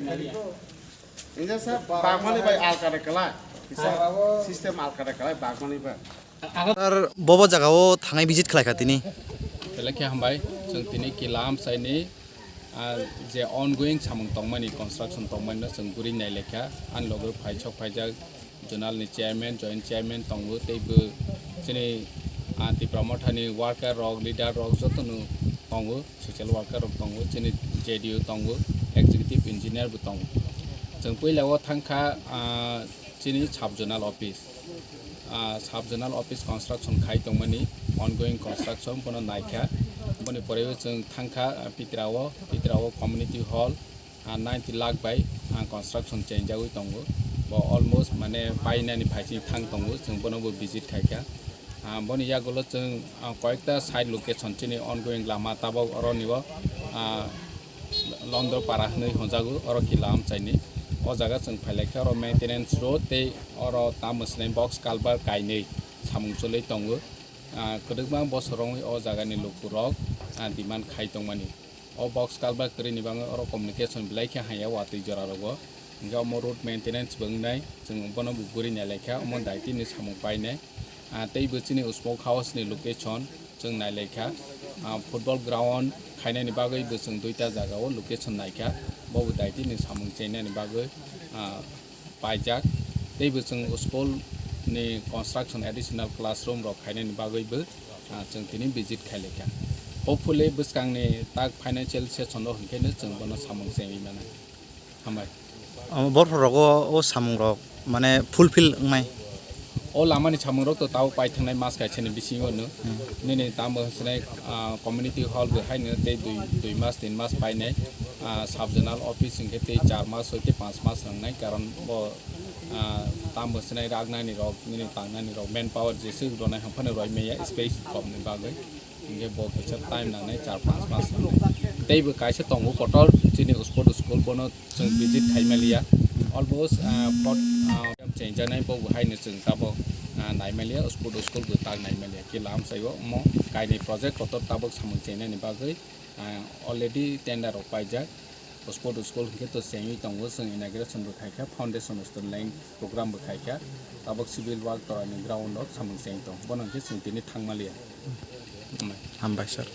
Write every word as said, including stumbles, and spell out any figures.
Ini sa bagmani bai alkare kelai. Bisa system alkare kelai bagmani bai. Ar bobo jagao thangai visit khlai kha tini. Belai khe hambai, chwng tini kilam saini, ah, je ongoing samung tongmani, construction tongmani no chwng guri nai lekha. Ani loge phaisok phaijak zonal ni chairman, joint chairman tongo, tei bo chini, ah, Tipra Motha ni worker rok, leader rok joto no tongo, social worker rok tongo, chini J D O tongo, executive engineer bo tongo. Chwng puila o thangkha, ah, chini sub zonal office. Ah, sub zonal office construction khai tongmani, ongoing construction bono naikha. Boni pore o chwng thangkha, ah, Pitrao, Pitrao community hall, ah, ninety lakh bai, ah, construction chengjagwi tongo. Bo almost mane painani phaising thang tongo, chwng bono bo visit khaikha. Ah, boni yagulo chwng, ah, koyekta side location chini ongoing lama tabok oroni o, ah, Londor para hwnwi honjago, oro kila amchaini. O jaga chwng phailaikha, oro maintenance road tei oro tamo swnai box culvert kainwi samung chwlwi tongo. Ah, kwdwkma bosor wngwi o jagani lukurok, ah, demand khai tongmani. O box culvert kwrwini bagwi oro communication belai khe hamya watwi jorarogo. Hwnkhe omo road maintenance bo wngnai, chwng bono bo guri nailaikha, omo daitini samung painai. Ah, tei bo chini Usmok House ni location chwng nailaikha. Ah, football ground khainani bagwi bo chwng duita jaga o location naikha. Bo bo daitini samung chengnani bagwi, ah, paijak. Tei bo chwng school ni construction additional classroom rok khainani bagwi bo, ah, chwng tini visit khailaikha. Hopefully bwskangni tak financial session o hwnkhe no chwng bono samung chengwi mano. Hambai. Omo borok rogo o samung rok mane fulfill wngnai. O lamani samung rok to tao paithangnai mas kaisa ni bisingo no. Hmm. Nini tamo hwnsinai, ah, community hall bo haino tei dui, dui mas, tin mas painai, ah, sub zonal office hwnkhe tei char mas hoi tei panch mas nangnai, karon bo, ah, tamo hwnsinai ragnani rok, nini tangnani rok, manpower jese rwnai hwnphano roi maya space kom ni bagwi. Hingke bo kisa time nangnai, char panch mas nangnai. Tei bo kaisa tongo kotor chini sport school, bono chwng visit khai maliya. Almost, ah, pot, ah, chengjaknai bo bo haino chwng tabok, ah, nai maliya, sport school bo tak nai maliya. Kila amsai o omo kainwi project kotor tabok samung chengnani bagwi, ah, already tender rok paijak. Sport school hwnkhe to chengwi tongo, chwng inauguration bo khaikha, foundation stone laying program bo khaikha, tabok civil work torani ground o samung cheng tong, bono hwnkhe chwng tini thangmaliya. Hambai. Hambai sir.